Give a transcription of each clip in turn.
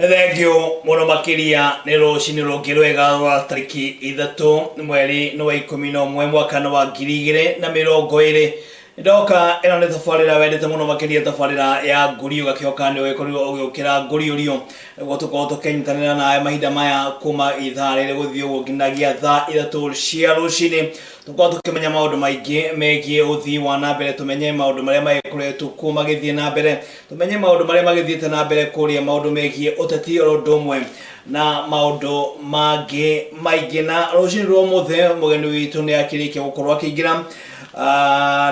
Thengiũ mũno makĩria. Nĩ rũcinĩ rũngĩ rwega rwa tarĩki 3 mweri nĩ wa 11 mwaka nĩ wa 2020. Ndoka ĩno nĩ tabarĩra wendete mũno makĩria, tabarĩra ya Ngũri. Ũgakĩhoka nĩ ũgĩkorirwo ũgĩũkĩra ngũriũrio nĩguo tũkorwo tũkĩnyitanĩra nawe mahinda maya kuma ithaa rĩrĩ gũthiĩ ũguo nginyagia thaa 3 cia rũcinĩ, tũkorwo tũkĩmenya maũndũ maingĩ megiĩ ũthii wa na mbere, tũmenye maũndũ marĩa magĩkoretwo kuo magĩthiĩ na mbere, tũmenye maũndũ marĩa magĩthiĩte na mbere kũrĩa, maũndũ megiĩ ũteti oro ũndũ ũmwe na maũndũ mangĩ maingĩ. Na rũcinĩ rwa ũmũthĩ mũgeni witũ nĩ akĩrĩkia gũkorwo akĩingĩra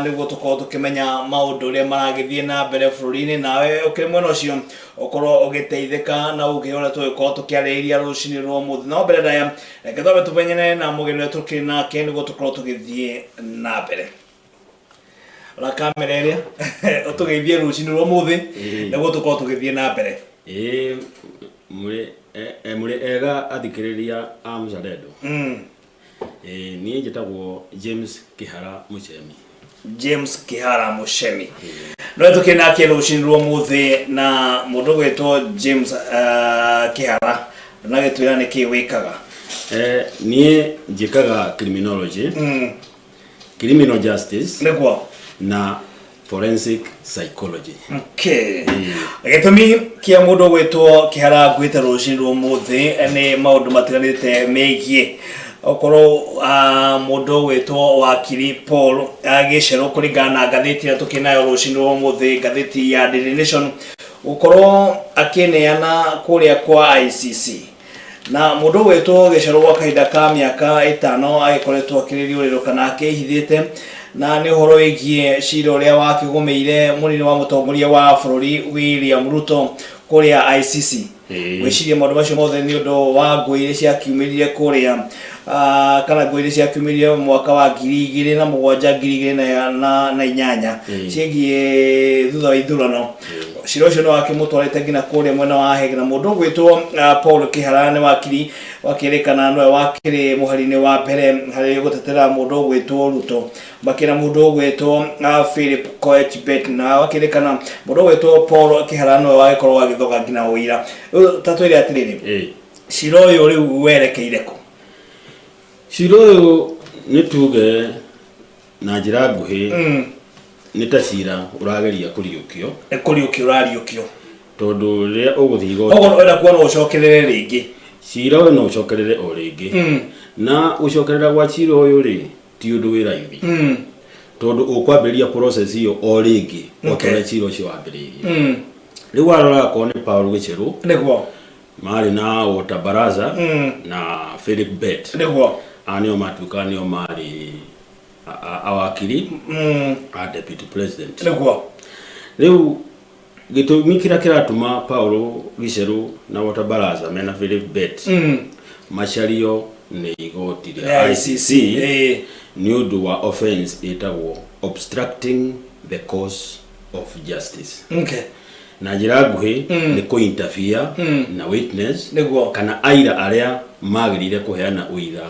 nĩguo tũkorwo tũkĩmenya maũndũ ũrĩa maragĩthiĩ na mbere bũrũri-inĩ, nawe ũkĩrĩ mwena ũcio ũkorwo ũgĩteithĩka na ũgĩ ũrĩa tũgĩkorwo tũkĩarĩrĩria rũcinĩ rwa ũmũthĩ. No mbere ndaya, reke twambe tũmenyane na mũgeni ũrĩa tũkĩrĩ nake nĩguo tũkorwo tũgĩthiĩ na mbere. Rora kamera ĩrĩa, ũtũgeithie rũcinĩ rwa ũmũthĩ nĩguo tũkorwo tũgĩthiĩ na mbere. Ĩĩ, mũrĩ ega athikĩrĩria a Mzalendo. Ĩĩ, niĩ njĩtagwo James Kĩhara Mũchemi. James Kĩhara Mũchemi no tũkĩrĩ nake rũcinĩ rwa ũmũthĩ. Na mũndũ ũgwĩtwo James Kĩhara, ndũnagĩtwĩra nĩkĩ wĩkaga? Niĩ njĩkaga criminology, criminal justice na forensic psychology. Okay. Gĩtũmi kĩa mũndũ gwĩtwo Kĩhara ngwĩte rũcinĩ rwa ũmũthĩ nĩ maũndũ matiganĩte megiĩ okorwo mũndũ gwĩtwo wakiri Paul Gĩcerũ, kũringana na ngathĩti ĩrĩa tũkĩrĩ nayo rũcinĩ rwa ũmũthĩ, ngathĩti ya Daily Nation, gũkorwo akĩneana kũrĩa kwa ICC. Na mũndũ ũgwĩtwo Gĩcerũ gwa kahinda ka mĩaka 5 agĩkoretwo akĩrĩriũrĩrwo kana akĩhithĩte, na nĩ ũhoro wĩgiĩ cira ũrĩa wakĩgũmĩire mũnini wa mũtongoria wa bũrũri William Ruto kũrĩa ICC. Gwĩciria maũndũ macio mothe nĩ ũndũ wa ngũĩ iria ciakiumĩrire kũrĩa kana ngũĩ iria ciakiumĩrire mwaka wa 2007, 2008, ciĩgiĩ thutha wa ithurano. Cira ũcio nĩ wakĩmũtwarĩte nginya kũrĩa mwena wa Hague, na mũndũ ũgwĩtwo Paul Kĩhara nĩ wakiri wakĩrĩkana nĩwe wakĩrĩ mũhari-inĩ wa mbere harĩ gũtetera mũndũ ũgwĩtwo Ruto, makĩra mũndũ ũgwĩtwo Philip Koech Bett, na wakĩrĩkana mũndũ ũgwĩtwo Paul Kĩhara nĩwe wagĩkorwo agĩthoga nginya ũira. Rĩu ta twĩre atĩrĩrĩ, cira ũyũ rĩu werekeire kũ? Cira ũyũ, nĩ tuge na njĩra nguhĩ, nĩ ta cira ũrageria kũriũkio. Nĩ kũriũkio ũrariũkio. Tondũ rĩrĩa ũgũthiĩ igoti, Koguo wenda kuona ũcokerere rĩngĩ? Cira ũyũ no ũcokerere o rĩngĩ. Na gũcokerera gwa cira ũyũ rĩ, ti ũndũ wĩ raithi, tondũ ũkwambĩrĩria process ĩyo o rĩngĩ o ta ũrĩa cira ũcio wambĩrĩirie. Rĩu warora, akorwo nĩ Paul Gĩcherũ, marĩ na Walter Baraza na Philip Bett. Aya nĩo matuĩkaga nĩo marĩ awakiri a deputy president. Rĩu gĩtũmi kĩrĩa kĩratũma Paul Gicheru na Walter Baraza mena Philip Bett macario nĩ igoti rĩa rĩa ICC nĩ ũndũ wa offense ĩtagwo obstructing the course of justice. Na njĩra nguhĩ, nĩ kũ interfere na witness kana aira arĩa magĩrĩire kũheana ũira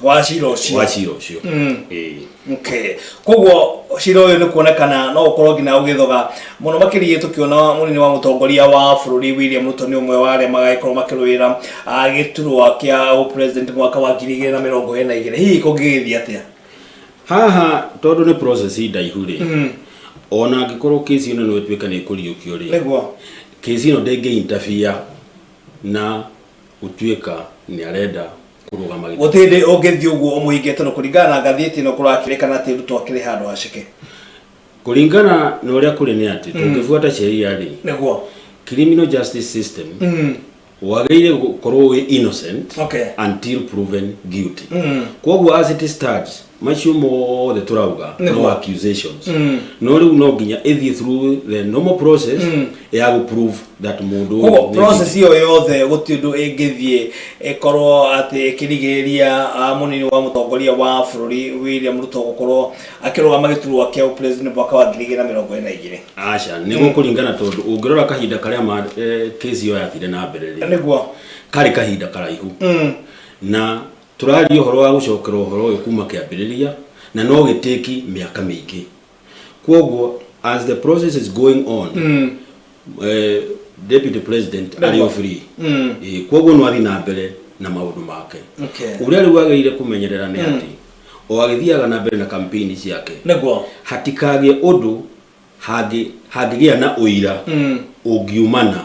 wa cira ũcio. Wa cira ũcio. Ĩĩ. Okay. Koguo cira ũyũ nĩ kuonekana no ũkorwo nginya ũgĩthoga mũno makĩria, tũkĩona mũnini wa mũtongoria wa bũrũri William Ruto nĩ ũmwe wa arĩa magagĩkorwo makĩrũĩra gĩturwa kĩa president mwaka wa 2022. Hihi kũngĩgĩthiĩ atĩa? Haha tondũ nĩ process ndaihu rĩ, ona angĩkorwo kesi ĩno no ĩtuĩka nĩ ĩkũriũkio rĩ, kesi ĩno ndĩngĩ interfere na gũtuĩka nĩ arenda kũrũgama gĩtĩ. Gũtirĩ hĩndĩ ũngĩthiĩ ũguo ũmũhinge, tondũ kũringana na ngathĩti ĩno kũrakĩrĩkana atĩ Ruto akĩrĩ handũ haceke. Kũringana na ũrĩa kũrĩ nĩ atĩ tũngĩbuata sheria rĩ, criminal justice system, wagĩrĩire gũkorwo wĩ innocent until proven guilty. Koguo as it stands, macio mothe tũrauga no accusations. No rĩu no nginya ĩthiĩ through the normal process ya gũ prove that mũndũ ũyũ Koguo nĩ process ĩyo yothe gũtirĩ ũndũ ĩngĩthiĩ ĩkorwo atĩ ĩkĩrigĩrĩria mũnini wa mũtongoria wa bũrũri William Ruto gũkorwo akĩrũgama gĩturwa kĩa president mwaka wa 2022. Aca, nĩ gũkũringana, tondũ ũngĩrora kahinda karĩa kesi ĩyo yathire na mbere rĩ, karĩ kahinda karaihu, na tũraria ũhoro wa gũcokera ũhoro ũyũ kuma kĩambĩrĩria, na no gĩtĩki mĩaka mĩingĩ. Koguo as the process is going on, Deputy president arĩ o free. Ĩĩ, koguo no athiĩ na mbere na maũndũ make. Ũrĩa rĩu agĩrĩire kũmenyerera nĩ atĩ o agĩthiaga na mbere na campaign ciake, hatikagĩe ũndũ hangĩ hangĩgĩa na ũira ũngiumana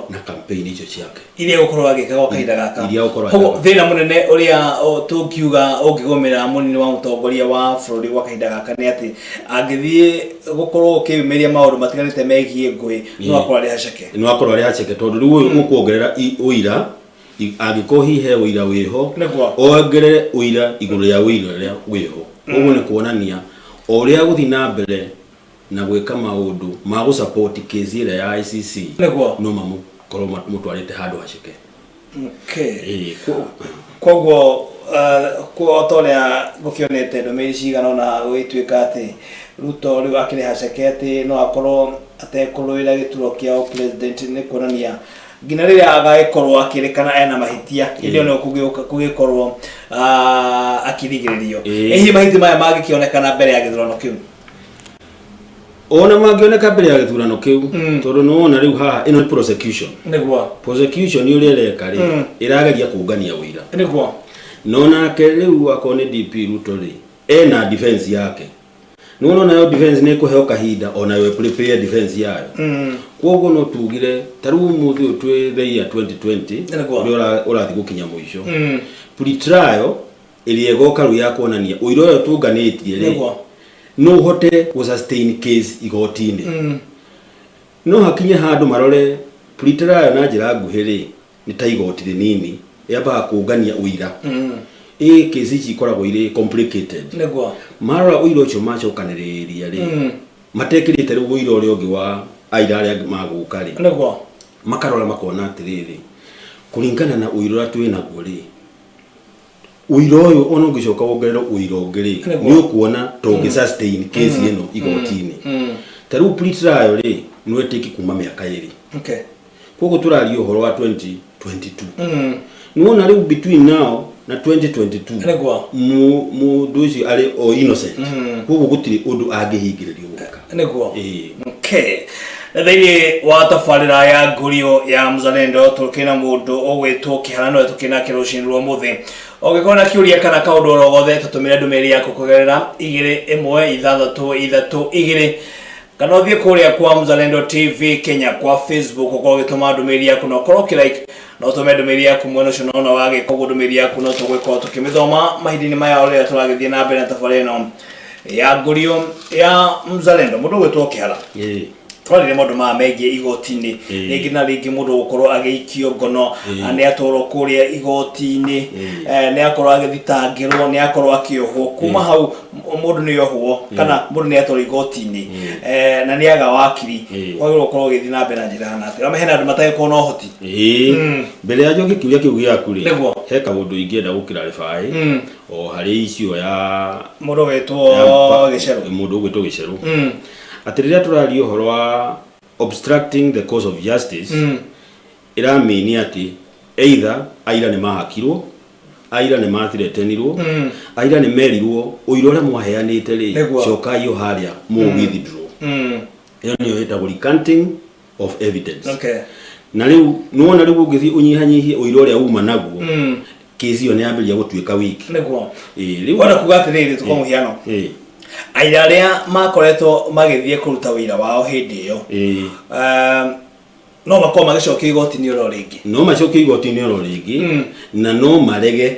na campaign icio ciake iria egũkorwo agĩka gwa kahinda gaka. Iria egũkorwo Koguo agĩka. thĩna mũnene ũrĩa tũngiuga ũngĩgũmĩra mũnini wa mũtongoria wa bũrũri gwa kahinda gaka nĩ atĩ angĩthiĩ gũkorwo ũkĩyumĩria maũndũ matiganĩte megiĩ ngũĩ, no akorwo arĩ haceke. No akorwo arĩ haceke, tondũ rĩu ũyũ ũkuongerera ũira, angĩkorwo hihi he ũira wĩho, ongerere ũira igũrũ rĩa ũira ũrĩa wĩho. Ũguo nĩ kuonania o ũrĩa agũthiĩ na mbere na gwĩka maũndũ ma gũ support case ĩrĩa ya ICC, no mamũkorwo mamũtwarĩte handũ haceke. Ĩĩ, Koguo o ta ũrĩa ngũkĩonete ndũmĩrĩri cigana ũna gũgĩtuĩka atĩ Ruto rĩu akĩrĩ haceke, atĩ no akorwo atekũrũĩra gĩturwa kĩa ũ-president, nĩ kuonania nginya rĩrĩa agagĩkorwo akĩrĩkana ena mahĩtia, hĩndĩ ĩyo nĩyo kũgĩkorwo akĩrigĩrĩrio. Hihi mahĩtia maya mangĩkĩonekana mbere ya gĩthurano kĩu? Ona mangĩoneka mbere ya gĩthurano kĩu, tondũ nĩwona rĩu haha ĩno nĩ prosecution. Prosecution ũrĩa ĩreka rĩ, ĩrageria kũngania ũira. No nake rĩu akorwo nĩ DP Ruto rĩ, ena defense yake. Nĩwona onayo defense nĩ ĩkũheo kahinda onayo ĩ prepare defense yayo. Koguo no tugire ta rĩu ũmũthĩ ũyũ twĩ the year 2020, ũrĩa ũrathiĩ gũkinya mũico, pre-trial ĩrĩa ĩgoka rĩu ya kuonania ũira ũyũ tũnganĩtie rĩ, no ũhote gũ sustain case igoti-inĩ. No hakinye handũ marore pre-trial na njĩra nguhĩ rĩ, nĩ ta igoti rĩnini rĩambaga kũngania ũira. Ĩ case ici ikoragwo irĩ complicated. Marora ũira ũcio macokanĩrĩria rĩ, matekĩrĩte rĩu ũira ũrĩa ũngĩ wa aira arĩa angĩ magũka rĩ, makarora makona atĩrĩrĩ, kũringana na ũira ũrĩa twĩ naguo rĩ, ũira ũyũ ona ũngĩcoka wongerere ũira ũngĩ rĩ, nĩ ũkuona ta ũngĩ sustain case ĩno igoti-inĩ. Ta rĩu pre-trial rĩ, no ĩtĩki kuma mĩaka 2. Koguo tũraria ũhoro wa 2022. Nĩwona rĩu between now na 2022, mũndũ ũcio arĩ o innocent. Koguo gũtirĩ ũndũ angĩhingĩrĩrio gwĩka. Ĩĩ. Okay. Na thĩinĩ wa tabarĩra ya Ngurio ya Mzalendo tũkĩrĩ na mũndũ ũgwĩtwo Kĩhara, nowe tũkĩrĩ nake rũcinĩ rwa ũmũthĩ. Ũngĩkorwo na kĩũria kana kaũndũ oro gothe, tũtũmĩre ndũmĩrĩri yaku kũgerera 21632, kana ũthiĩ kũrĩa kwa Mzalendo TV Kenya kwa Facebook, ũkorwo ũgĩtũma ndũmĩrĩri yaku na ũkorwo ũkĩ-like na ũtũme ndũmĩrĩri yaku mwena ũcio nona wagĩka ũguo ndũmĩrĩri yaku no tũgũgĩkorwo tũkĩmĩthoma mahinda-inĩ maya ũrĩa tũragĩthiĩ na mbere na tabarĩra ĩno ya Ngurio ya Mzalendo. Mũndũ ũgwĩtwo Kĩhara, twarire maũndũ maya megiĩ igoti-inĩ, rĩngĩ na rĩngĩ mũndũ gũkorwo agĩikio ngono, nĩ atwarwo kũrĩa igoti-inĩ, nĩ akorwo agĩthitangĩrwo, nĩ akorwo akĩohwo. Kuma hau mũndũ nĩ ohwo kana mũndũ nĩ atwarwo igoti-inĩ, na nĩ aga wakiri, kwagĩrĩirwo gũkorwo ũgĩthiĩ na mbere na njĩra hana atĩa? Ona hena andũ matagĩkorwo na ũhoti. Ĩĩ, mbere ya njoke kĩũria kĩu gĩaku rĩ, he kaũndũ ingĩenda gũkĩrarĩbaĩ o harĩ icio ya mũndũ ũgwĩtwo Gĩcerũ. Mũndũ ũgwĩtwo Gĩcerũ, atĩ rĩrĩa tũraria ũhoro wa obstructing the course of justice, ĩramini atĩ either aira nĩ mahakirwo, aira nĩ mathiretenirwo, aira nĩ merirwo ũira ũrĩa mwaheanĩte rĩ, cokai o harĩa mũ withdraw. Ĩyo nĩyo ĩtagwo recanting of evidence. Na rĩu nĩwona rĩu ũngĩthiĩ ũnyihanyihie ũira ũrĩa uma naguo, kesi ĩyo nĩ yambĩrĩria gũtuĩka weak. Ĩĩ, rĩu Wenda kuga atĩrĩrĩ, tuko mũhiano, aira arĩa makoretwo magĩthiĩ kũruta wĩra wao hĩndĩ ĩyo, no makorwo magĩcokio igoti-inĩ oro rĩngĩ? No macokio igoti-inĩ oro rĩngĩ, na no marege.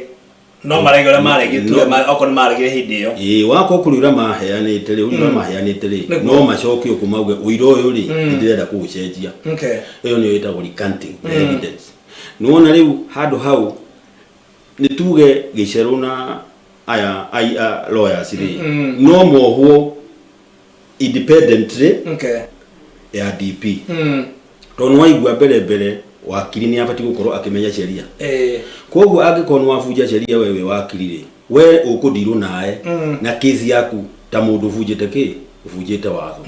No marege ũrĩa maregire, tuge okorwo nĩ maregire hĩndĩ ĩyo. Ĩĩ, wakorwo kũrĩ ũrĩa maheanĩte rĩ, ũrĩa maheanĩte rĩ, no macokio kũ mauge ũira ũyũ rĩ, nĩ ndĩrenda kũũcenjia. Ĩyo nĩyo ĩtagwo recanting the evidence. Nĩwona rĩu handũ hau nĩ tuge Gĩcerũ na aya lawyers rĩ, no mohwo independently ya DP, tondũ nĩwaigua mbere mbere wakiri nĩ abatiĩ gũkorwo akĩmenya sheria. Koguo angĩkorwo nĩ wabunja sheria we wĩ wakiri rĩ, we ũkũndirwo nawe na kesi yaku ta mũndũ ũbunjĩte kĩ ũbunjĩte watho.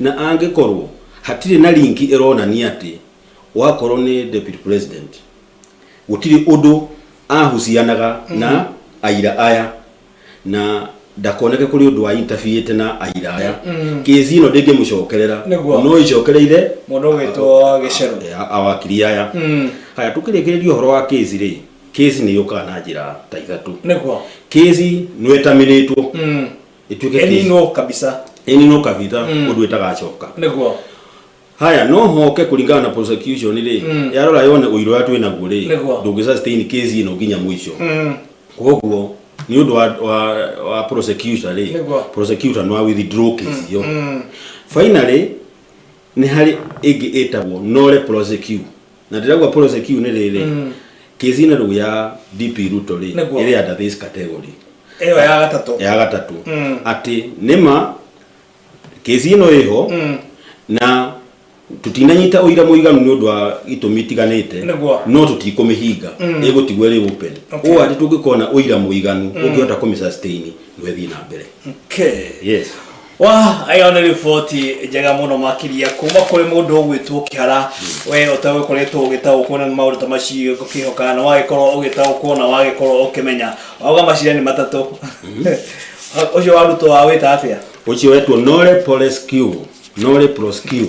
Na angĩkorwo hatirĩ na link ĩronania atĩ wakorwo nĩ deputy president gũtirĩ ũndũ ahucianaga na aira aya na Ndakoneke kũrĩ ũndũ wa interfere na aira aya. Kĩci ĩno ndĩngĩmũcokerera. Nĩguo. No ĩcokereire Mũndũ ũgwĩtwo Gĩcerũ. Awakiri aya. Haya, tũkĩrĩkĩrĩria ũhoro wa kĩci rĩ, kĩci nĩ yũkaga na njĩra ta ithatũ. Kĩci nĩ ĩtaminĩtwo ĩtuĩke kĩci. Ĩninwo kabisa. Ĩninwo kabitha, ũndũ ĩtagacoka. Haya, no hoke kũringana na prosecution rĩ, yarora yone ũira ũrĩa twĩ naguo rĩ, ndũngĩ sustain case ĩno nginya mũico. Koguo nĩ ũndũ wa prosecutor rĩ, prosecutor no withdraw case ĩyo. Finally, nĩ harĩ ĩngĩ ĩtagwo nolle prosequi, na ndĩrauga prosequi nĩ rĩrĩ case ĩno rĩu ya DP Ruto rĩ, ĩrĩ under this category. Ĩyo ya gatatũ. Ya gatatũ, atĩ nĩma kesi ĩno ĩho na tũtinanyita ũira mũiganu nĩ ũndũ wa itũmi itiganĩte, no tũtikũmĩhinga, ĩgũtigwo ĩrĩ open, ũũ atĩ tũngĩkona ũira mũiganu ũngĩhota kũmĩ sustain, no ĩthiĩ na mbere. Yes. Wa ĩyo nĩ riboti njega mũno makĩria kuma kũrĩ mũndũ ũgwĩtwo Kĩhara. We ũtagũkoretwo ũgĩtaũkwo nĩ maũndũ ta macio, ngũkĩhoka na wagĩkorwo ũgĩtaũkwo na wagĩkorwo ũkĩmenya. Wauga macira nĩ matatũ. Ũcio wa Ruto wa wĩta atĩa? Ũcio wetwo nolle prosequi, nolle prosequi,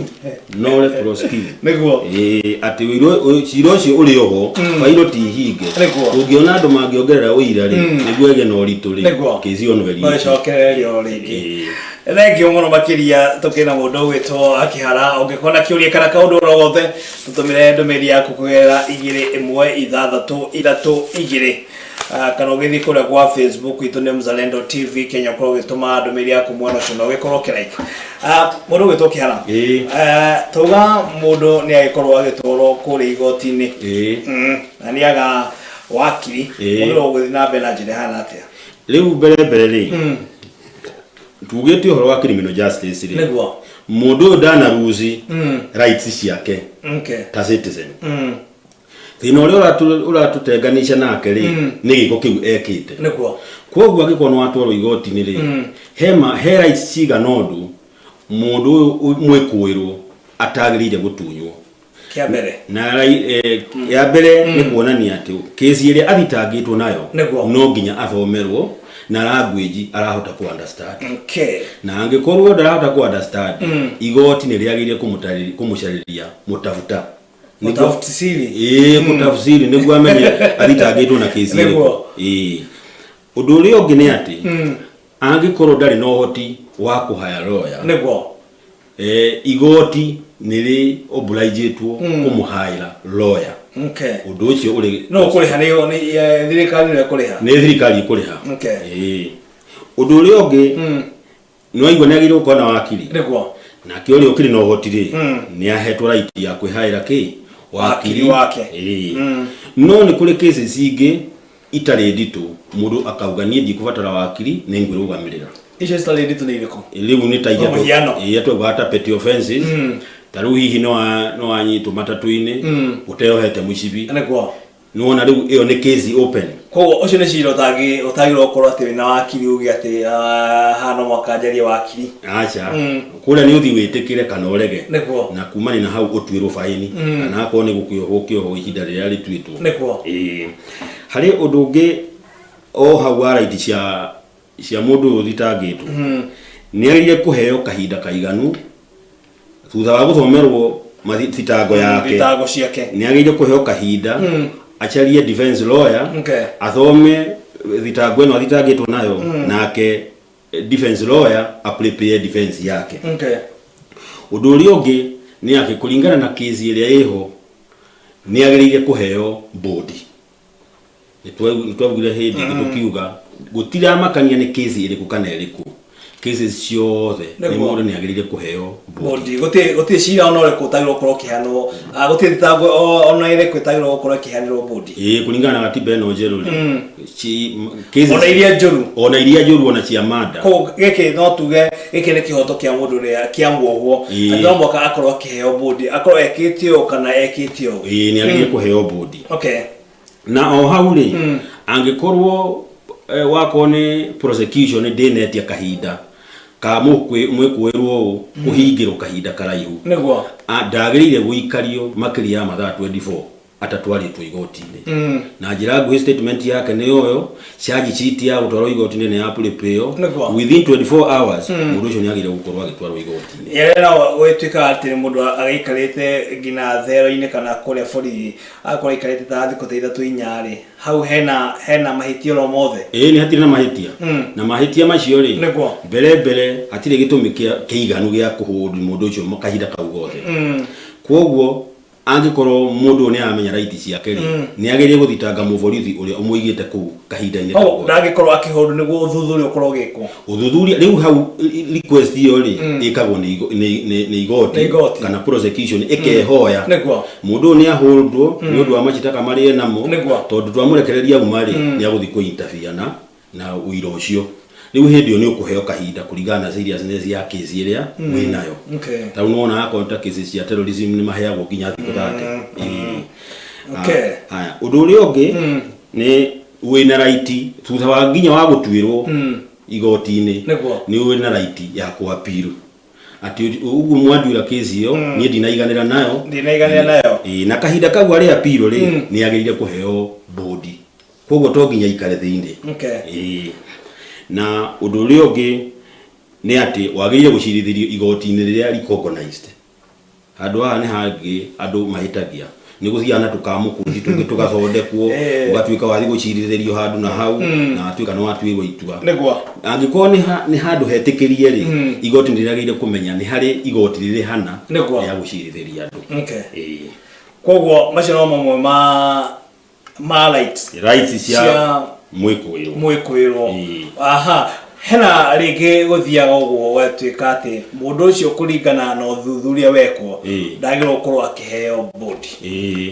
nolle prosequi. Ĩĩ, atĩ cira ũcio ũrĩ oho, bairo ti hinge. Ũngĩona andũ mangĩongerera ũira rĩ, nĩguo ĩgĩe na ũritũ rĩ, kĩci ĩyo no no ĩrĩkie. Ĩcokererio rĩngĩ. Thengiũ mũno makĩria. Tũkĩna mũndũ ũgwĩtwo Akĩhara. Ũngĩkorwo na kĩũria kana kaũndũ oro gothe, tũtũmĩre ndũmĩrĩri yaku kũgerera 21632, kana ũgĩthiĩ kũrĩa gwa Facebook itũ nĩ Mzalendo TV Kenya, ũkorwo ũgĩtũma ndũmĩrĩri yaku mwena ũcio na ũgĩkorwo ũkĩlike. Mũndũ ũgwĩtwo Kĩhara, tauga mũndũ nĩ agĩkorwo agĩtwarwo kũrĩa igoti-inĩ, na nĩ aga wakiri, mũndũ ũgũthiĩ na mbere na njĩra ĩhana atĩa? Rĩu mbere rĩ, tugĩte ũhoro wa criminal justice rĩ, mũndũ ũyũ ndana lose rights ciake ta citizen. Thĩna ũrĩa ũratũtenganisha nake rĩ, nĩ gĩko kĩu ekĩte. Koguo angĩkorwo nĩ watwarwo igoti-inĩ rĩ, he rights cigana ũndũ mũndũ ũyũ mwĩkũĩrwo atagĩrĩire gũtunywo. Kĩa mbere? Na ya mbere nĩ kuonania atĩ kesi ĩrĩa athitangĩtwo nayo, no nginya athomerwo na language arahota ku understand. Na angĩkorwo ndarahota ku understand, igoti nĩ rĩagĩrĩire kũmũcarĩria mũtabuta. Mũtafsiri. Ĩĩ, mũtafsiri, nĩguo amenye athitangĩtwo na kesi ĩrĩkũ. Ĩĩ, ũndũ ũrĩa ũngĩ nĩ atĩ angĩkorwo ndarĩ na ũhoti wa kũhaya lawyer, igoti nĩ rĩ obligĩtwo kũmũhaĩra lawyer. Ũndũ ũcio ũrĩ No kũrĩha nĩ thirikari nĩyo ĩkũrĩha? Nĩ thirikari ĩkũrĩha. Ĩĩ, ũndũ ũrĩa ũngĩ, nĩ waigua nĩ agĩrĩirwo gũkorwo na wakiri. Nake ũrĩa ũkĩrĩ na ũhoti rĩ, nĩ ahetwo right ya kwĩhaĩra kĩ? Wakiri wake. Ĩĩ. No nĩ kũrĩ cases ingĩ itarĩ nditũ, mũndũ akauga, "Niĩ ndikũbatara wakiri, nĩ ngwĩrũgamĩrĩra." Icio citarĩ nditũ nĩ irĩkũ? Rĩu nĩ ta iria Kwa mũhiano. Iria twaugaga ta petty offenses. Ta rĩu hihi no wanyitwo matatũ-inĩ ũteyohete mũcibi. Nĩwona rĩu ĩyo nĩ case open. Koguo ũcio nĩ cira ũtagĩrĩirwo gũkorwo atĩ wĩna wakiri, uge atĩ, "Ah, haha no mũhaka njarie wakiri." Aca, kũrĩa nĩ ũthiĩ wĩtĩkĩre kana ũrege, na kumania na hau ũtuĩrwo baini, kana akorwo nĩ gũkĩohwo kĩohwo ihinda rĩrĩa rĩtuĩtwo. Ĩĩ. Harĩ ũndũ ũngĩ o hau wa right cia mũndũ ũyũ ũthitangĩtwo, nĩ agĩrĩire kũheo kahinda kaiganu thutha wa gũthomerwo mathitango yake. Thitango ciake. Nĩ agĩrĩire kũheo kahinda acarie defense lawyer, athome thitango ĩno athitangĩtwo nayo, nake defense lawyer aprepare defense yake. Ũndũ ũrĩa ũngĩ nĩ atĩ kũringana na case ĩrĩa ĩho, nĩ agĩrĩire kũheo bond. Nĩ twaugire hĩndĩ ĩngĩ tũkiuga gũtiramakania nĩ case ĩrĩkũ kana ĩrĩkũ, cases ciothe nĩ mũndũ nĩ agĩrĩire kũheo bond. Bond. Gũtirĩ cira ona ũrĩkũ ũtagĩrĩirwo gũkorwo ũkĩheanwo, gũtirĩ thitango ona ĩrĩkũ ĩtagĩrĩirwo gũkorwo ĩkĩheanĩrwo bond. Ĩĩ, kũringana na gatiba ĩno njerũ rĩ, cases Ona iria njũru. Ona iria njũru, ona cia manda. Koguo gĩkĩ no tuge gĩkĩ nĩ kĩhoto kĩa mũndũ ũrĩa kĩa muohwo, atĩ no mũhaka akorwo akĩheo bond, akorwo ekĩte ũũ kana ekĩte ũũ. Ĩĩ, nĩ agĩrĩire kũheo bond. Na o hau rĩ, angĩkorwo wakorwo nĩ prosecution ndĩnetia kahinda ka mwĩkũĩrwo ũũ kũhingĩrwo kahinda karaihu, ndagĩrĩire gũikario makĩria ya mathaa 24. Atatwarĩtwo igoti-inĩ na njĩra nguhĩ, statement yake nĩ ũyũ, charge sheet ya gũtwarwo igoti-inĩ nĩ ya prepare. Within 24 hours mũndũ ũcio nĩ agĩrĩire gũkorwo agĩtwarwo igoti-inĩ. Yare no gwĩtuĩkaga atĩ mũndũ agĩikarĩte nginya thero-inĩ kana kũrĩa borithi, agakorwo aikarĩte ta thikũ ta ithatũ inya rĩ, hau hena mahĩtia oro mothe? Ĩĩ, nĩ hatirĩ na mahĩtia, na mahĩtia macio rĩ, mbere mbere hatirĩ gĩtũmi kĩiganu gĩa kũhũndi mũndũ ũcio kahinda kau gothe. Kwoguo angĩkorwo mũndũ ũyũ nĩ aramenya right ciake rĩ, nĩ agĩrĩire gũthitanga mũborithi ũrĩa ũmũigĩte kũu kahinda-inĩ kau gothe. Ndangĩkorwo akĩhũndwo nĩguo ũthuthuria ũkorwo ũgĩkwo? Ũthuthuria rĩu hau, request ĩyo rĩ, ĩkagwo nĩ igoti. Nĩ igoti. Kana prosecution ĩkehoya mũndũ ũyũ nĩ ahũndwo nĩ ũndũ wa macitaka marĩa enamo, tondũ twamũrekereria auma rĩ, nĩ agũthiĩ kũ interfere na ũira ũcio. Rĩu hĩndĩ ĩyo nĩ ũkũheo kahinda kũringana na seriousness ya case ĩrĩa wĩnayo. Ta rĩu nĩwona akorwo ta cases cia terrorism nĩ maheagwo nginya thikũ 30. Ĩĩ. Ah, haya, ũndũ ũrĩa ũngĩ nĩ wĩna right thutha wa nginya wa gũtuĩrwo igoti-inĩ, nĩ wĩna right ya kũ appeal atĩ ũguo mwanduĩra kesi ĩyo, niĩ ndinaiganĩra nayo. Ndinaiganĩra nayo. Ĩĩ, na kahinda kau arĩ appeal rĩ, nĩ agĩrĩire kũheo bond, koguo to nginya ikare thĩinĩ. Ĩĩ. Na ũndũ ũrĩa ũngĩ nĩ atĩ wagĩrĩire gũcirithĩrio igoti-inĩ rĩrĩa recognized. Handũ haha nĩ hangĩ andũ mahĩtagia, nĩ gũthiaga na tũkamũkũnji tũngĩ tũgathondekwo, ũgatuĩka wathiĩ gũcirithĩrio handũ na hau, na watuĩka nĩ watuĩrwo itua. Angĩkorwo nĩ handũ hetĩkĩrie rĩ, igoti nĩ rĩagĩrĩire kũmenya nĩ harĩ igoti rĩrĩ hana rĩa gũcirithĩria andũ. Ĩĩ. Koguo macio no mamwe ma rights rights cia mwĩkũĩrwo. Mwĩkũĩrwo. Ĩĩ. Aha, hena rĩngĩ gũthiaga ũguo gwatuĩka atĩ mũndũ ũcio kũringana na ũthuthuria wekwo, ndagĩrĩirwo gũkorwo akĩheo bond.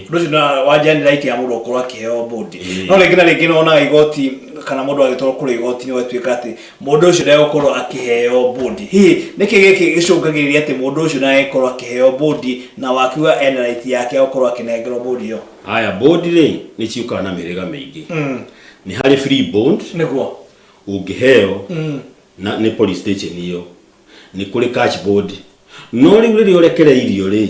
Ũndũ ũcio wanja nĩ right ya mũndũ gũkorwo akĩheo bond. No rĩngĩ na rĩngĩ nĩwonaga igoti kana mũndũ agĩtwarwo kũrĩa igoti-inĩ gwatuĩka atĩ mũndũ ũcio ndegũkorwo akĩheo bond. Hihi nĩkĩ gĩkĩ gĩcũngagĩrĩria atĩ mũndũ ũcio ndagĩkorwo akĩheo bond na wakiuga ena right yake ya gũkorwo akĩnengerwo bond ĩyo? Haya, bond rĩ, nĩ ciũkaga na mĩhĩrĩga mĩingĩ. Nĩ harĩ free bond ũngĩheo na nĩ police station ĩyo. Nĩ kũrĩ cash bond. No rĩu rĩrĩa ũrekereirio rĩ,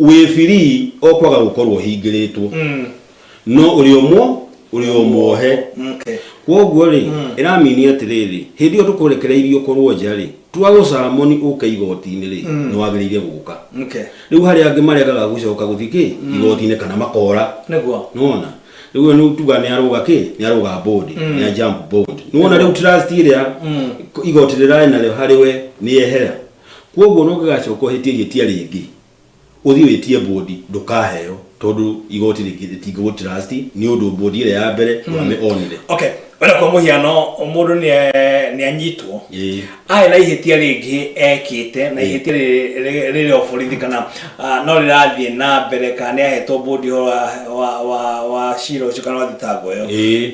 wĩ free o kwaga gũkorwo ũhingĩrĩtwo, no ũrĩ o muohe. Kwoguo rĩ, ĩramini atĩrĩrĩ, hĩndĩ ĩyo tũkũrekereirio ũkorwo nja rĩ, twagũcamoni ũke igoti-inĩ rĩ, nĩ wagĩrĩire gũka. Rĩu harĩ angĩ maregaga gũcoka gũthiĩ kĩ igoti-inĩ kana makora. Nĩwona rĩu ũyũ nĩ tuga nĩ arũga kĩ, nĩ arũga bond, nĩ a jump bond. Nĩwona rĩu trust ĩrĩa igoti rĩrarĩ narĩo harĩ we nĩ yehera. Kwoguo no ũngĩgacoka ũhĩtie ihĩtia rĩngĩ, ũthiĩ wĩtie bond, ndũkaheo, tondũ igoti rĩtingĩgũ trust nĩ ũndũ bond ĩrĩa ya mbere ndwamĩ onire. Okay, wena kwa mũhiano mũndũ nĩ anyitwo, arĩ na ihĩtia rĩngĩ ekĩte, na ihĩtia rĩrĩ o borithi kana no rĩrathiĩ na mbere, kana nĩ ahetwo bond ũhoro wa cira ũcio kana wa thitango ĩyo.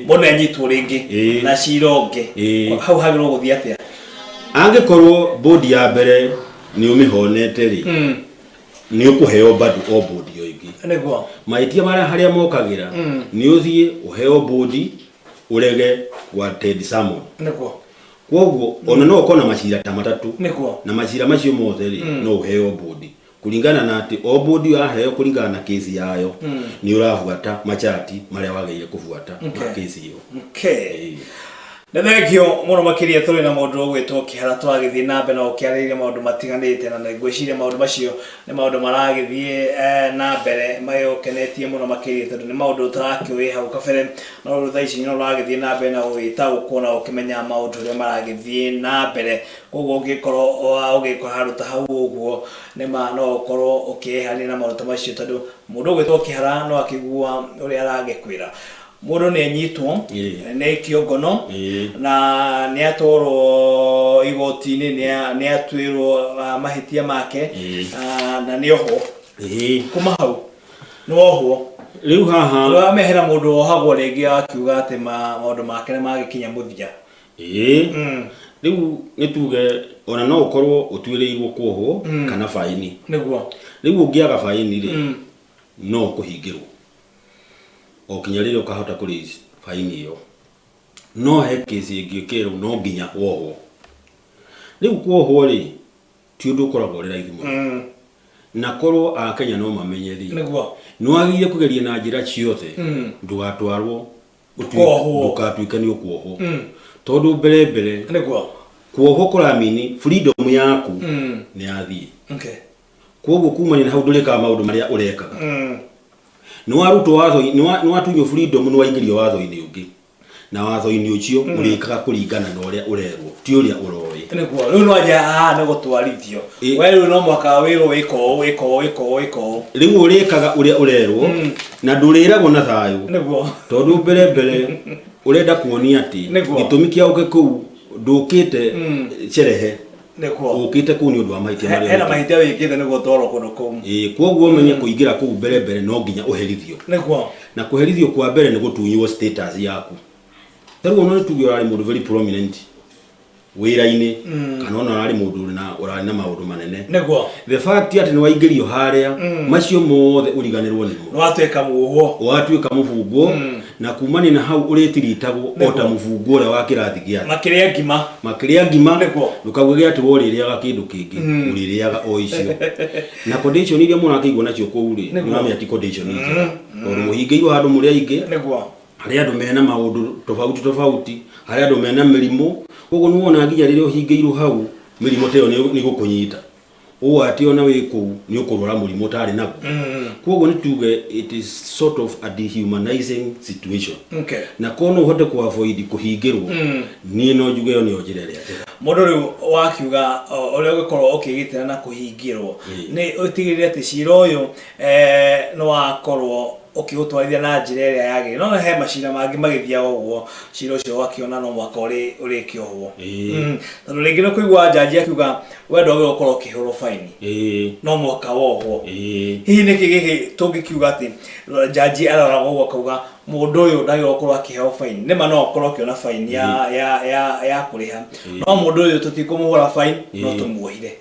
Mũndũ nĩ anyitwo rĩngĩ na cira ũngĩ, hau hagĩrĩirwo gũthiĩ atĩa? Angĩkorwo bond ya mbere nĩ ũmĩhonete rĩ, nĩ ũkũheo bado o bond ĩyo ĩngĩ. Mahĩtia marĩa harĩa mokagĩra nĩ ũthiĩ ũheo bond, ũrege gwa attend summon. Kwoguo ona no ũkorwo na macira ta matatũ, na macira macio mothe rĩ, no ũheo bond kũringana na atĩ o bond waheo kũringana na kesi yayo, nĩ ũrabuata machati marĩa wagĩrĩire kũbuata ma kesi ĩyo. Nĩ thengio mũno makĩria. Tũrĩ na mũndũ ũgwĩtwo Kĩhara, tũragĩthiĩ na mbere na gũkĩarĩrĩria maũndũ matiganĩte, na ngwĩciria maũndũ macio nĩ maũndũ maragĩthiĩ na mbere magĩgũkenetie mũno makĩria, tondũ nĩ maũndũ ũtarakĩũĩ hau kabere, no rĩu thaa ici no ũragĩthiĩ na mbere na gũgĩtaũkwo na gũkĩmenya maũndũ ũrĩa maragĩthiĩ na mbere. Koguo ũngĩkorwo ũgĩkora handũ ta hau ũguo, nĩ ma no ũkorwo ũkĩeherania na maũndũ ta macio, tondũ mũndũ ũgwĩtwo Kĩhara no akĩigua ũrĩa aragĩkwĩra. Mũndũ nĩ anyitwo, nĩ aikio ngono, na nĩ atwarwo igoti-inĩ, nĩ atuĩrwo mahĩtia make, na nĩ ohwo. Kuma hau nĩ wohwo. Rĩu haha Rĩu amehera mũndũ wohagwo rĩngĩ akiuga atĩ maũndũ make nĩ magĩkinya mũthia. Ĩĩ. Rĩu nĩ tuge ona no ũkorwo ũtuĩrĩirwo kuohwo kana baini. Rĩu ũngĩaga baini rĩ, no ũkũhingĩrwo o kinya rĩrĩa ũkahota kũ raise baini ĩyo. No he case ĩngĩ ũkerwo no nginya wohwo. Rĩu kuohwo rĩ, ti ũndũ ũkoragwo ũrĩ raithi mũno. Na korwo Akenya no mamenye rĩ, Nĩguo. nĩ wagĩrĩire kũgeria na njĩra ciothe ndũgatwarwo Ndũkohwo. Ndũgatuĩke nĩ ũkuohwo, tondũ mbere mbere kuohwo kũramini freedom yaku nĩ yathiĩ. Koguo kumania na hau ndũrĩkaga maũndũ marĩa ũrekaga. Nĩ warutwo watho, nĩ watunywo freedom, nĩ waingĩrio watho-inĩ ũngĩ, na watho-inĩ ũcio ũrĩkaga kũringana na ũrĩa ũrerwo, ti ũrĩa ũroĩ. Nĩguo, rĩu no anja haha nĩ gũtwarithio. We rĩu no mũhaka wĩrwo wĩka ũũ, wĩka ũũ, wĩka ũũ, wĩka ũũ. Rĩu ũrĩkaga ũrĩa ũrerwo na ndũrĩragwo na thayũ, tondũ mbere mbere ũrenda kuonia atĩ gĩtũmi kĩa ũke kũu, ndũkĩte cerehe, ũkĩte kũu nĩ ũndũ wa mahĩtia marĩa Hena wĩkĩte. Mahĩtia wĩkĩte nĩguo ũtwarwo kũndũ kũu. Ĩĩ, koguo ũmenye kũingĩra kũu mbere mbere no nginya ũherithio. Na kũherithio kwa mbere nĩ gũtunywo status yaku. Ta rĩu ona nĩ tuge ũrarĩ mũndũ very prominent wĩra-inĩ, kana ona ũrarĩ mũndũ ũrĩ na ũrarĩ na maũndũ manene, the fact atĩ nĩ waingĩrio harĩa, macio mothe ũriganĩrwo nĩmo. Nĩ watuĩka muohwo. Watuĩka mũbungwo, na kumania na hau ũrĩtiritagwo o ta mũbungwo ũrĩa wa kĩrathi gĩa thĩ. Makĩrĩa ngima. Makĩrĩa ngima. Ndũkauge atĩ we ũrĩrĩaga kĩndũ kĩngĩ, ũrĩrĩaga o icio. Na condition iria mũrakĩigwo nacio kũu rĩ, nĩũramenya ti condition njega, tondũ mũhingĩirwo handũ mũrĩ aingĩ, harĩ andũ mena maũndũ tofauti tofauti, harĩ andũ mena mĩrimũ. Koguo nĩ wona nginya rĩrĩa ũhingĩirwo hau, mĩrimũ ta ĩyo nĩ ĩgũkũnyita ũũ atĩ ona wĩ kũu nĩ ũkũrwara mũrimũ ũtarĩ naguo. Koguo nĩ tuge it is sort of a dehumanizing situation. Na korwo no ũhote ku avoid kũhingĩrwo, niĩ no njuge ĩyo nĩyo njĩra ĩrĩa njega. Mũndũ rĩu wakiuga ũrĩa ũngĩkorwo ũkĩgitĩra na kũhingĩrwo nĩ ũtigĩrĩre atĩ cira ũyũ nĩ wakorwo ũkĩũtwarithia na njĩra ĩrĩa yagĩrĩire. No he macira mangĩ magĩthiaga ũguo, cira ũcio ũgakĩona no mũhaka ũrĩkĩohwo. Tondũ rĩngĩ nĩ kũigua njanji akiuga we ndwagĩrĩirwo gũkorwo ũkĩhũrwo baini, no mũhaka wohwo. Hihi nĩkĩ gĩkĩ tũngĩkiuga atĩ njanji aroraga ũguo akauga mũndũ ũyũ ndagĩrĩirwo gũkorwo akĩheo baini? Nĩma no akorwo akĩona baini ya kũrĩha, no mũndũ ũyũ tũtikũmũhũra baini, no tũmuohire.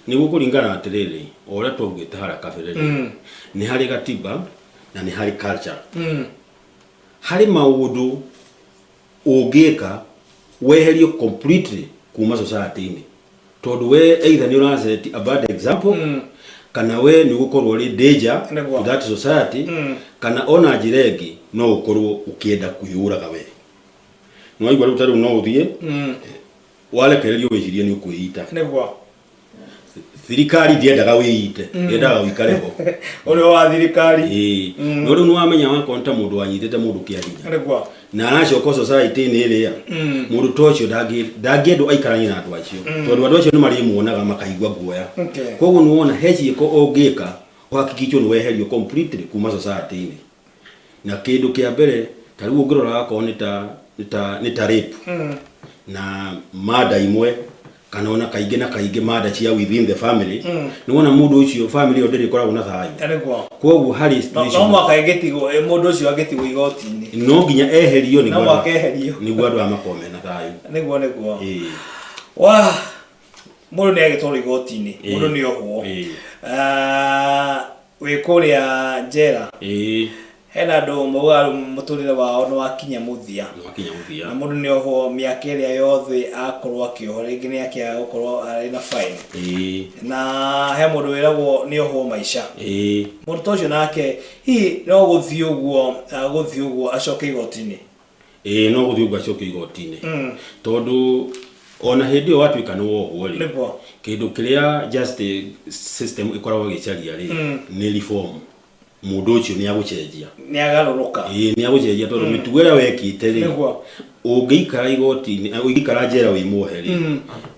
Nĩ gũkũringana atĩrĩrĩ, o ũrĩa twaugĩte harĩa kabere rĩ, nĩ harĩ gatiba na nĩ harĩ culture. Harĩ maũndũ ũngĩka weherio completely kuma society-inĩ, tondũ we either nĩ ũra set a bad example, kana we nĩ ũgũkorwo ũrĩ danger to that society, kana ona njĩra ĩngĩ no ũkorwo ũkĩenda kwĩyũraga we. Nĩ waigua rĩu, ta rĩu no ũthiĩ warekererio wĩcirie nĩ ũkwĩita. Thirikari ndiendaga wĩite, yendaga ũikare ho. Ũrĩa wa thirikari. Ĩĩ, no rĩu nĩ wamenya wakorwo nĩ ta mũndũ wanyitĩte mũndũ kĩa hinya na aracoka society-inĩ ĩrĩa, mũndũ ta ũcio ndangĩendwo aikaranie na andũ acio, tondũ andũ acio nĩ marĩmuonaga makaigua guoya. Koguo nĩ wona he ciĩko ũngĩka ũhakikichwo nĩ weherio completely kuma society-inĩ. Na kĩndũ kĩa mbere ta rĩu ũngĩrora akorwo nĩ ta rape na mada imwe, kana ona kaingĩ na kaingĩ mada cia within the family, nĩ wona mũndũ ũcio, family ĩyo ndĩrĩ ĩkoragwo na thayũ. Koguo harĩ No situation mũhaka ĩngĩtigwo, mũndũ ũcio angĩtigwo igoti-inĩ. No nginya eherio No nĩguo mũhaka eherio. Nĩguo andũ aya makorwo mena thayũ. Nĩguo. Wa mũndũ nĩ agĩtwarwo igoti-inĩ, mũndũ nĩ ohwo. Ah, wĩ kũrĩa njera, hena andũ maugaga rĩu mũtũrĩre wao nĩ wakinya mũthia. Nĩ wakinya mũthia. Na mũndũ nĩ ohwo mĩaka ĩrĩa yothe akorwo akĩohwo, rĩngĩ nĩ akĩaga gũkorwo arĩ na fine. Na he mũndũ wĩragwo nĩ ohwo maica. Mũndũ ta ũcio nake hihi no gũthiĩ ũguo, gũthiĩ ũguo acoke igoti-inĩ? Ĩĩ, no gũthiĩ ũguo acoke igoti-inĩ, tondũ ona hĩndĩ ĩyo watuĩka nĩ wohwo rĩ, kĩndũ kĩrĩa justice system ĩkoragwo ĩgĩcaria rĩ, nĩ reform. Mũndũ ũcio nĩ agũcenjia. Nĩ agarũrũka. Ĩĩ, nĩ agũcenjia, tondũ mĩtugo ĩrĩa wekĩte rĩ, ũngĩikara igoti-inĩ, ũngĩikara njera wĩ muohe rĩ,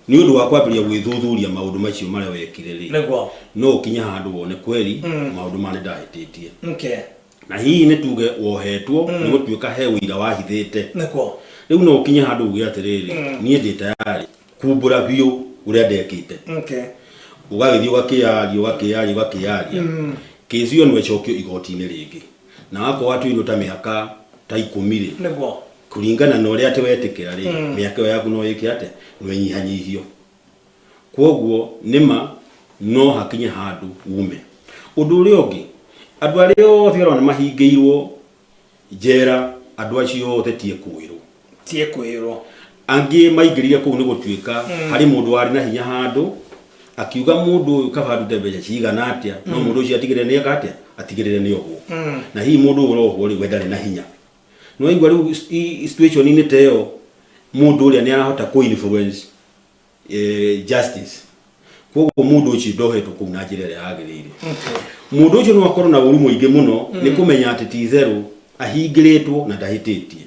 nĩ ũndũ wa kwambĩrĩria gwĩthuthuria maũndũ macio marĩa wekire rĩ, no ũkinye handũ wone kweri maũndũ maya nĩ ndahĩtĩtie. Na hihi nĩ tuge wohetwo nĩ gũtuĩka he ũira wahithĩte. Rĩu no ũkinye handũ uge atĩrĩrĩ, niĩ ndĩ tayarĩ kumbũra biũ ũrĩa ndekĩte. Ũgagĩthiĩ ũgakĩyaria, ũgakĩyaria, ũgakĩyaria, kĩci ĩyo no ĩcokio igoti-inĩ rĩngĩ, na wakorwo watuĩrwo ta mĩaka ta 10 rĩ, kũringana na ũrĩa atĩ wetĩkĩra rĩ, mĩaka ĩyo yaku no ĩke atĩ no ĩnyihanyihio. Koguo nĩma no hakinye handũ ume. Ũndũ ũrĩa ũngĩ, andũ arĩa othe ũrona mahingĩirwo njera, andũ acio othe ti ekũĩrwo. Ti ekwĩrwo. Angĩ maingĩrire kũu nĩ gũtuĩka harĩ mũndũ warĩ na hinya handũ. Akiuga mũndũ ũyũ kaba arute mbeca cigana atĩa, no mũndũ ũcio atigĩrĩre nĩ eka atĩa, atigĩrĩre nĩ ohwo. Na hihi mũndũ ũyũ ũrohwo rĩ, we ndarĩ na hinya. Nĩ waigua rĩu situation-inĩ ta ĩyo mũndũ ũrĩa nĩ arahota kũ influence justice. Koguo mũndũ ũcio ndohetwo kũu na njĩra ĩrĩa yagĩrĩire. Mũndũ ũcio no akorwo na ũru mũingĩ mũno nĩ kũmenya atĩ ti itherũ ahingĩrĩtwo na ndahĩtĩtie.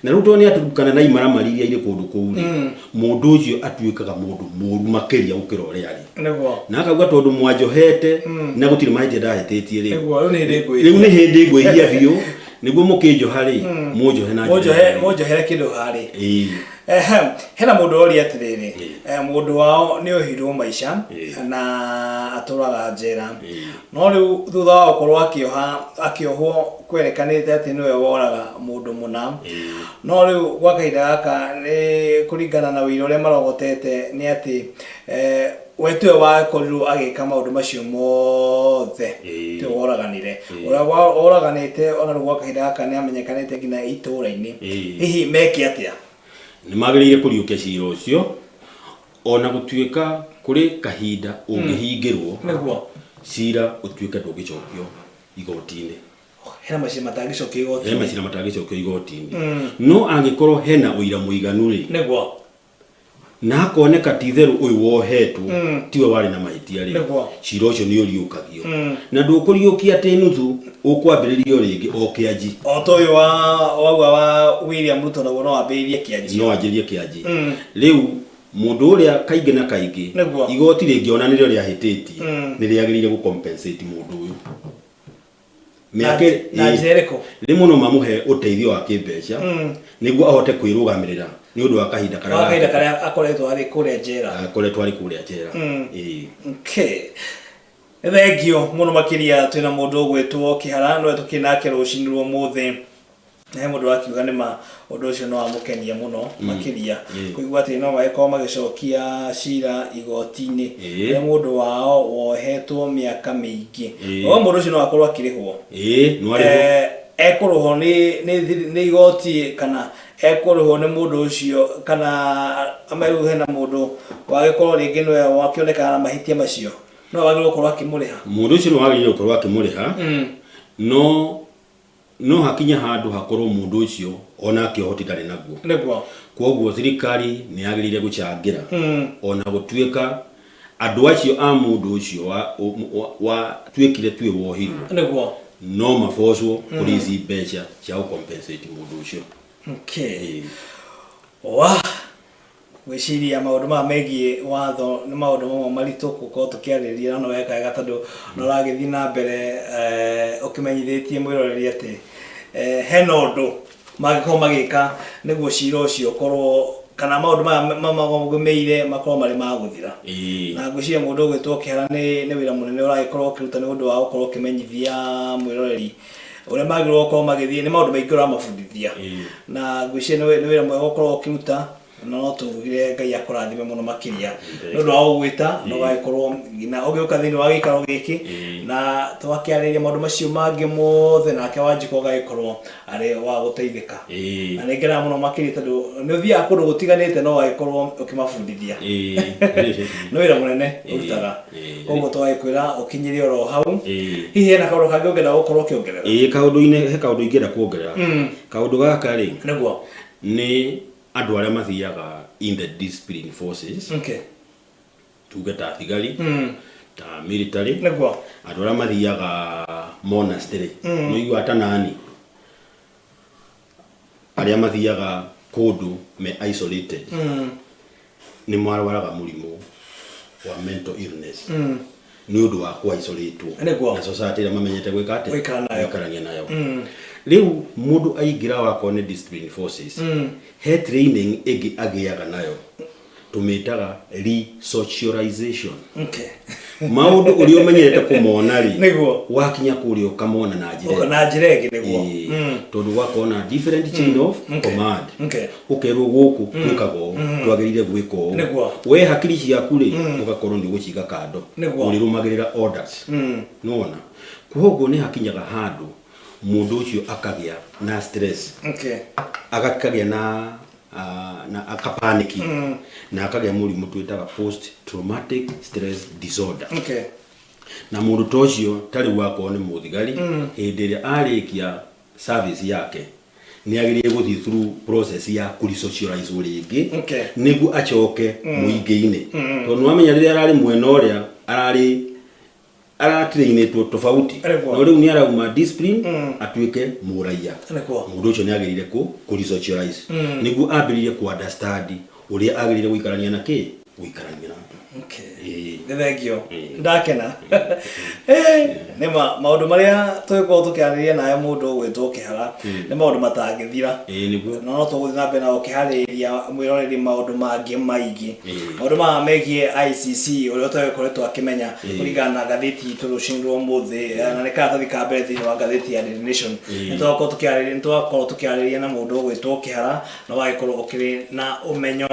Na rĩu tondũ nĩ aturukana na imaramari iria irĩ kũndũ kũu rĩ, mũndũ ũcio atuĩkaga mũndũ mũru makĩria gũkĩra ũrĩa arĩ. Na akauga tondũ mwanjohete na gũtirĩ mahĩtia ndahĩtĩtie rĩ, Nĩguo, rĩu nĩ hĩndĩ ngwĩhia. Rĩu nĩ hĩndĩ ngwĩhia biũ, nĩguo mũkĩnjoha rĩ, mũnjohe na njĩra ĩrĩa Mũnjohere kĩndũ harĩ. Ĩĩ. Ehe, hena mũndũ woria atĩrĩrĩ, mũndũ wao nĩ ohirwo maica na atũraga njera. No rĩu thutha wa gũkorwo akĩoha akĩohwo kwerekanĩte atĩ nĩwe woraga mũndũ mũna. No rĩu gwa kahinda gaka nĩ kũringana na ũira ũrĩa marogotete nĩ atĩ we tiwe wakorirwo agĩka maũndũ macio mothe, tiwe woraganire. Ũrĩa woraganĩte ona rĩu gwa kahinda gaka nĩ amenyekanĩte nginya itũũra-inĩ. Hihi meke atĩa? Nĩ magĩrĩire kũriũkia cira ũcio ona gũtuĩka kũrĩ kahinda ũngĩhingĩrwo cira ũtuĩke ndũngĩcokio igoti-inĩ. Hena macira matangĩcokio igoti-inĩ. Hena macira matangĩcokio igoti-inĩ. No angĩkorwo hena ũira mũiganu rĩ, na hakoneka ti itherũ ũyũ wohetwo tiwe warĩ na mahĩtia rĩ, cira ũcio nĩ ũriũkagio. Na ndũkũriũkia atĩ nuthu, ũkwambĩrĩrio rĩngĩ o kĩanji. O ta ũyũ wauga wa William Ruto naguo no wambĩrĩrie kĩanji. No wanjĩrĩrie kĩanji. Rĩu mũndũ ũrĩa kaingĩ na kaingĩ igoti rĩngĩona nĩrĩo rĩahĩtĩtie, nĩ rĩagĩrĩire gũ compensate mũndũ ũyũ. Mĩaka Na njĩra ĩrĩkũ? Rĩmwe no mamũhe ũteithio wa kĩmbeca nĩguo ahote kwĩrũgamĩrĩra nĩ ũndũ wa kahinda karĩa Wa kahinda karĩa akoretwo arĩ kũrĩa njera. Akoretwo arĩ kũrĩa njera. Ĩĩ. Okay. Nĩ thengio mũno makĩria twĩna mũndũ ũgwĩtwo Kĩhara nĩwe tũkĩrĩ nake rũcinĩ rwa ũmũthĩ. Na he mũndũ wakiuga nĩ ma ũndũ ũcio nĩ wamũkenia mũno makĩria kũigua atĩ no magĩkorwo magĩcokia cira igoti-inĩ ũrĩa mũndũ wao wohetwo mĩaka mĩingĩ. No mũndũ ũcio no akorwo akĩrĩhwo. Ĩĩ, no arĩhwo. Ekũrĩhwo nĩ igoti kana ekũrĩhwo nĩ mũndũ ũcio kana rĩu hena mũndũ wagĩkorwo rĩngĩ nĩwe wakĩonekana na mahĩtia macio no wagĩrĩirwo gũkorwo akĩmũrĩha. Mũndũ ũcio nĩ wagĩrĩirwo gũkorwo akĩmũrĩha no no hakinye handũ hakorwo mũndũ ũcio onake ũhoti ndarĩ naguo. Kwoguo thirikari nĩ yagĩrĩire gũchangĩra ona gũtuĩka andũ acio a mũndũ ũcio watuĩkire tuĩ wohirwo no mabocwo kũrĩ ici mbeca cia gũ compensate mũndũ ũcio. Wah! Ngwĩciria maũndũ maya megiĩ watho nĩ maũndũ mamwe maritũ gũkorwo tũkĩarĩrĩria, no nĩ weka wega tondũ nĩ ũragĩthiĩ na mbere ũkĩmenyithĩtie mwĩroreri atĩ hena ũndũ mangĩkorwo magĩka nĩguo cira ũcio ũkorwo kana maũndũ maya mamagũmĩire makorwo marĩ ma gũthira. Na ngwĩciria mũndũ ũgwĩtwo Kĩhara nĩ wĩra mũnene ũragĩkorwo ũkĩruta nĩ ũndũ wa gũkorwo ũkĩmenyithia mwĩroreri ũrĩa magĩrĩirwo gũkorwo magĩthiĩ, nĩ maũndũ maingĩ ũramabundithia. Na ngwĩciria nĩ wĩra mwega ũkoragwo ũkĩruta, na no tugire Ngai akũrathime mũno makĩria nĩ ũndũ wa gũgwĩta na ũgagĩkorwo nginya ũgĩũka thĩinĩ wa gĩikaro gĩkĩ na twakĩarĩrĩria maũndũ macio mangĩ mothe, nake Wanjikũ agagĩkorwo arĩ wa gũteithĩka. Na nĩ ngenaga mũno makĩria tondũ nĩ ũthiaga kũndũ gũtiganĩte no ũgagĩkorwo ũkĩmabundithia. Nĩ wĩra mũnene ũrutaga. Koguo twagĩkwĩra ũkinyĩre oro hau. Hihi hena kaũndũ kangĩ ũngĩenda gũkorwo ũkĩongerera? Ĩĩ, kaũndũ-inĩ, he kaũndũ ingĩenda kuongerera. Kaũndũ gaka rĩ, nĩ andũ arĩa mathiaga in the discipline forces, tuge ta thigari, ta military, andũ arĩa mathiaga monastery, nĩ ũiguaga ta nani, arĩa mathiaga kũndũ me isolated, nĩ marwaraga mũrimũ wa mental illness nĩ ũndũ wa kũ isolate na society ĩrĩa mamenyete gwĩka atĩa? Gũikara nayo. Gũikarania nayo. Rĩu mũndũ aingĩra wakorwo nĩ discipline forces, he training ĩngĩ agĩaga nayo tũmĩtaga resocialization. Maũndũ ũrĩa ũmenyerete kũmona rĩ, wakinya kũrĩa ũkamona na njĩra Ũka- na njĩra ĩngĩ nĩguo. Ĩĩ, tondũ gwakorwo na different chain of command. Ũkerwo gũkũ twĩkaga ũũ, twagĩrĩire gwĩka ũũ. We hakiri ciaku rĩ, ũgakorwo nĩ ũgũciga kando, ũrĩrũmagĩrĩra orders. Nĩwona? Koguo nĩ hakinyaga handũ mũndũ ũcio akagĩa na stress, agakagĩa na na akapaniki na akagĩa mũrimũ twĩtaga post traumatic stress disorder. Na mũndũ ta ũcio, ta rĩu akorwo nĩ mũthigari, hĩndĩ ĩrĩa arĩkia service yake nĩ agĩrĩire gũthiĩ through process ya kũresocialize rĩngĩ nĩguo acoke mũingĩ-inĩ, tondũ nĩwamenya rĩrĩa ararĩ mwena ũrĩa ararĩ aratrainĩtwo tofauti. No rĩu nĩ arauma discipline atuĩke mũraia. Mũndũ ũcio nĩ agĩrĩire kũ resocialize nĩguo ambĩrĩrie ku understand ũrĩa agĩrĩire gũikarania na kĩ gũikarania na andũ. Nĩ thengio. Ndakena. Nĩ ma maũndũ marĩa tũgĩkorwo tũkĩarĩria nawe mũndũ ũgwĩtwo Kĩhara nĩ maũndũ matangĩthira. Ĩĩ nĩguo. No tũgũthiĩ na mbere na gũkĩharĩrĩria mwĩroreri maũndũ mangĩ maingĩ, maũndũ maya megiĩ ICC ũrĩa ũtagĩkoretwo akĩmenya kũringana na ngathĩti itũ rũcinĩ rwa ũmũthĩ, na nĩ karatathi ka mbere thĩinĩ wa ngathĩti ya Daily Nation. Nĩ twakorwo tũkĩarĩria na mũndũ ũgwĩtwo Kĩhara na wagĩkorwo ũkĩrĩ na ũmenyo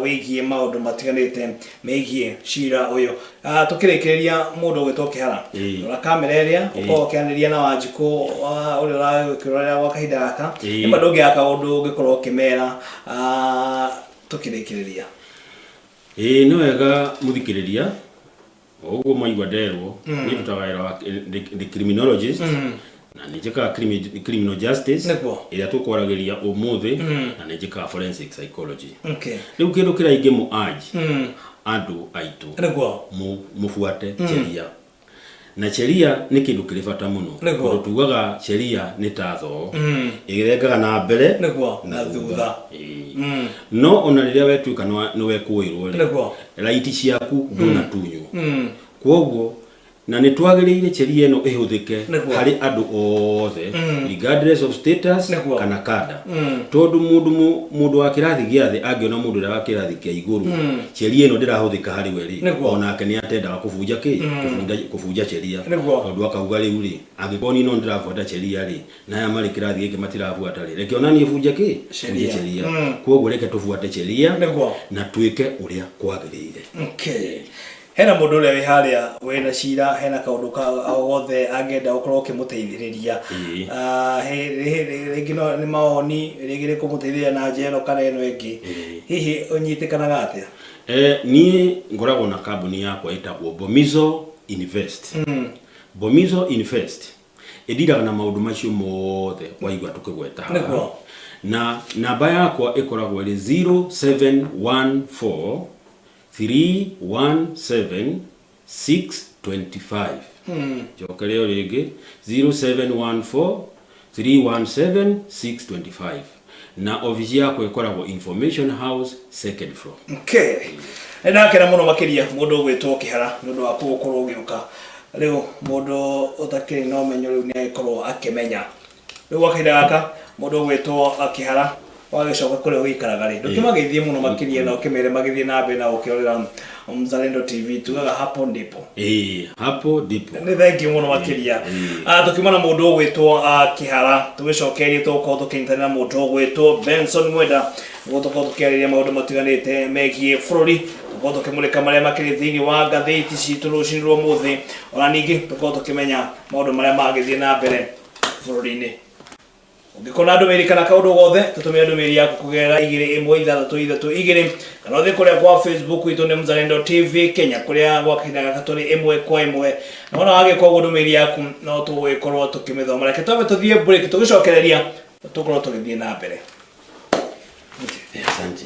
wĩgiĩ maũndũ matiganĩte megiĩ cira ũyũ. Tũkĩrĩkĩrĩria, mũndũ ũgwĩtwo Kĩhara, rora kamera ĩrĩa ũkorwo ũkĩanĩria na Wanjikũ ũrĩa ũragĩkĩrorera gwa kahinda gaka. Nĩma ndũngĩaga kaũndũ ũngĩkorwo ũkĩmera tũkĩrĩkĩrĩria. Ĩĩ, nĩ wega mũthikĩrĩria, o ũguo mwaigua nderwo, niĩ ndutaga wĩra wa ndĩ criminologist na nĩ njĩkaga criminal justice ĩrĩa tũkwaragĩria ũmũthĩ, na nĩ njĩkaga forensic psychology. Rĩu kĩndũ kĩrĩa ingĩmũ urge andũ aitũ, mũbuate sheria, na sheria nĩ kĩndũ kĩrĩ bata mũno, tondũ tugaga sheria nĩ ta thoo, ĩrengaga na mbere na thutha. Ĩĩ. No ona rĩrĩa wetuĩka nĩ wekũĩrwo rĩ, right ciaku ndũnatunywo. Kwoguo na nĩ twagĩrĩire sheria ĩno ĩhũthĩke harĩ andũ othe regardless of status kana kada, tondũ mũndũ wa kĩrathi gĩa thĩ angĩona mũndũ ũrĩa wa kĩrathi kĩa igũrũ sheria ĩno ndĩrahũthĩka harĩ we rĩ, onake nĩ atendaga kũbunja kĩ kũbunja sheria, tondũ akauga rĩu rĩ, angĩkorwo niĩ no ndĩrabuata sheria rĩ, na aya marĩ kĩrathi gĩkĩ matirabuata rĩ, reke ona niĩ bunje kĩ Sheria. Bunje sheria. Kwoguo reke tũbuate sheria na twĩke ũrĩa kwagĩrĩire. Okay. Hena mũndũ ũrĩa wĩ harĩa wĩna cira, hena kaũndũ ka o gothe angĩenda gũkorwo ũkĩmũteithĩrĩria? Rĩngĩ no nĩ mawoni, rĩngĩ nĩ kũmũteithĩrĩria na njĩra ĩno kana ĩno ĩngĩ. Hihi ũnyitĩkanaga atĩa? Niĩ ngoragwo na kambuni yakwa ĩtagwo Bomizo Invest. Bomizo Invest ĩndiraga na maũndũ macio mothe waigua tũkĩgweta haha. Na namba yakwa ĩkoragwo ĩrĩ 0714 317 625. Njokere o rĩngĩ, 0714 317 625, na obici yakwa ĩkoragwo Information House, second floor. Okay. Nĩ ndakena mũno makĩria, mũndũ ũgwĩtwo Kĩhara, nĩ ũndũ wa gũkorwo ũgĩũka. Rĩu mũndũ ũtakĩrĩ na ũmenyo rĩu nĩ agĩkorwo akĩmenya. Rĩu gwa kahinda gaka, mũndũ ũgwĩtwo Kĩhara, wagĩcoka kũrĩa ũgĩikaraga rĩ, ndũkĩmageithie mũno makĩria na ũkĩmere magĩthiĩ na mbere na gũkĩrorera Mzalendo TV. Tugaga hapo ndipo. Ĩĩ, hapo ndipo. Nĩ thengiũ mũno makĩria. Tũkiuma na mũndũ ũgwĩtwo Kĩhara, tũgĩcokerie tũgũkorwo tũkĩnyitanĩra na mũndũ ũgwĩtwo Benson Mwenda nĩguo tũkorwo tũkĩarĩria maũndũ matiganĩte megiĩ bũrũri, tũkorwo tũkĩmũrĩka marĩa makĩrĩ thĩinĩ wa ngathĩti citũ rũcinĩ rwa ũmũthĩ, ona ningĩ tũkorwo tũkĩmenya maũndũ marĩa magĩthiĩ na mbere bũrũri-inĩ. Ũngĩkorwo na ndũmĩrĩri kana kaũndũ gothe, tũtũmĩre ndũmĩrĩri yaku kũgerera 21662 kana ũthiĩ kũrĩa kwa Facebook itũ nĩ Mzalendo TV Kenya, kũrĩa gwa kahinda gaka tũrĩ ĩmwe kwa ĩmwe, na wona wagĩka ũguo ndũmĩrĩri yaku no tũgũgĩkorwo tũkĩmĩthoma. Reke twambe tũthiĩ break, tũgĩcokereria tũkorwo tũgĩthiĩ na mbere. Asante.